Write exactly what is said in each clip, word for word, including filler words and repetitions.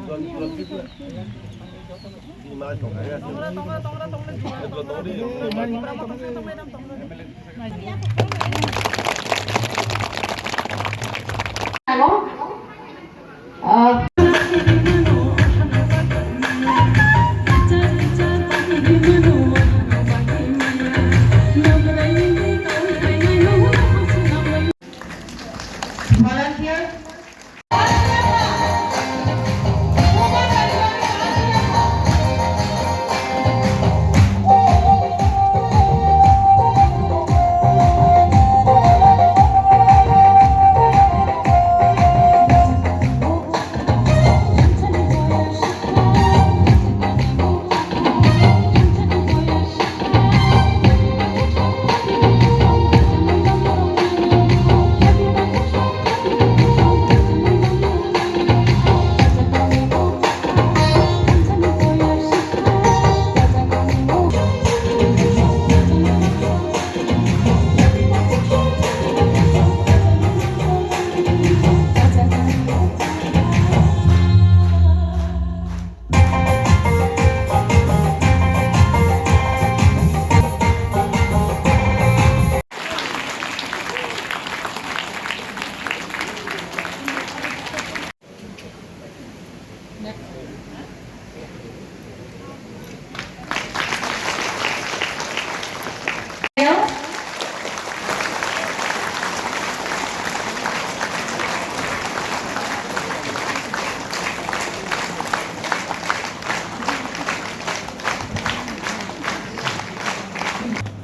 Volunteer.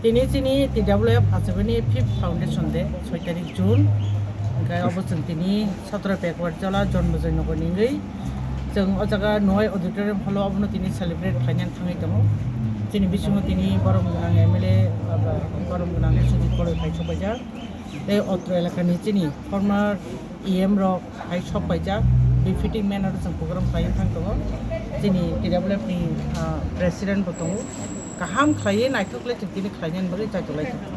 Tini chini T W F achukgwi fifth Foundation Day, soi tarik June. Hwnkhe obo chwng tini Satro Pekwarjala Jonmojoy Nogor ni wngwi chwng o jaga Noai Auditorium Hall o obono tini celebrate khlainani thangwi tongo. Chini bisingo tini borom gwnang M L A, aba, borom gwnang Sujit Koloi phai sokpaijak. Tei otro elakani chini former E M rok hai sok paijak, befitting manner o chwng program khlaiwi thang tongo. Chini T W F ni, ah, president bo tongo. Kaham khlaiwi naithok le chwng tini khlainani bagwi chaitok lai tongo.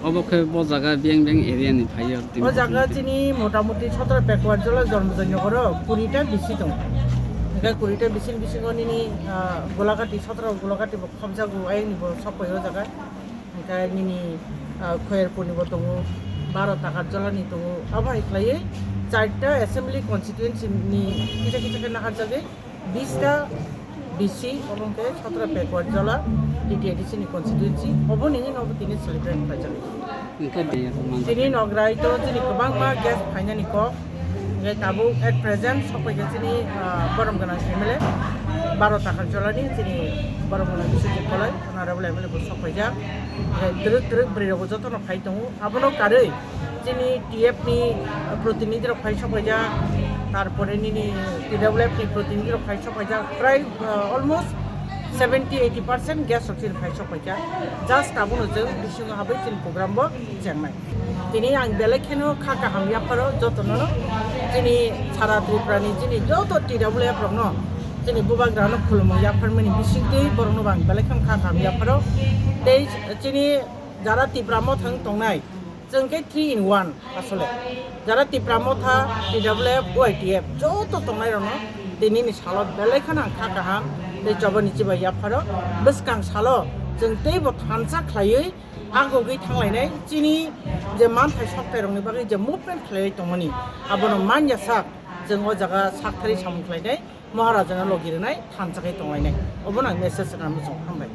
Obo khe bo jaga beng beng area ni phaiyo tini. O jaga chini motamuti Satro Pekwarjala Jonmojoy Nogoro kuri ta bisi tongo. Hwnkhe kuri ta bisini bisingo nini, ah, Golagati, Satro Golagati bo khobjago, ayang ni bo sok pai o jaga. Hwnkhe nini, ah, Khoyerpur ni bo tongo, Baro Takarjala ni tongo. Abo hai khlaiwi charta assembly constituency ni kisa kisa khe naharjagwi bista bisi, obo hwnkhe Satro Pekwarjala T T A D C ni constituency. Obo ni hino obo tini celebrate khlaijak. Hwnkhe tini nograi to chini kwbangma guest phainani kok. Hwnkhe tabuk at present sokpaikha chini, ah, borom gwnang M L A, Baro Takarjala ni chini borom gwnang Biswajit Koloi, honorable M L A bo sokpaijak. Hwnkhe twrwk twrwk bwrwi rokbo jotono phai tongo. Abono karwi chini T F ni protinidhi rok phai sokpaijak, tarpore nini T W F ni protinidhi rok phai sokpaijak, prai, ah, almost seventy eighty percent guest rok chini phai sokpaijak. Just abono chwng bisingo habwi chini program bo chengnai. Tini ang belai kheno kha kaham yapharo jotono, chini sara Tripura ni chini joto T W F rokno, chini bubagrano khulumung yapharmani bisingtwi borokno bo ang belai kheno kha kaham yapharo. Tei chini jara Tipra Motha wng tongnai, chwng khe three in one asole. Jara Tipra Motha, T W F, Y T F joto tongnai rokno tini ni salo belai kheno ang kha kaham tei chobani chibai yapharo. Bwskang salo chwng teibo thansa khlaiwi agogwi thanglainai, chini je manthai sokthai rokni bagwi je movement khlaiwi tongmani, abono manya sak chwng o jaga saktharwi samung khlainai, Maharajano logi rwnai, thansa khe tonglainai. Obono ang message rwna muchungo, hambai.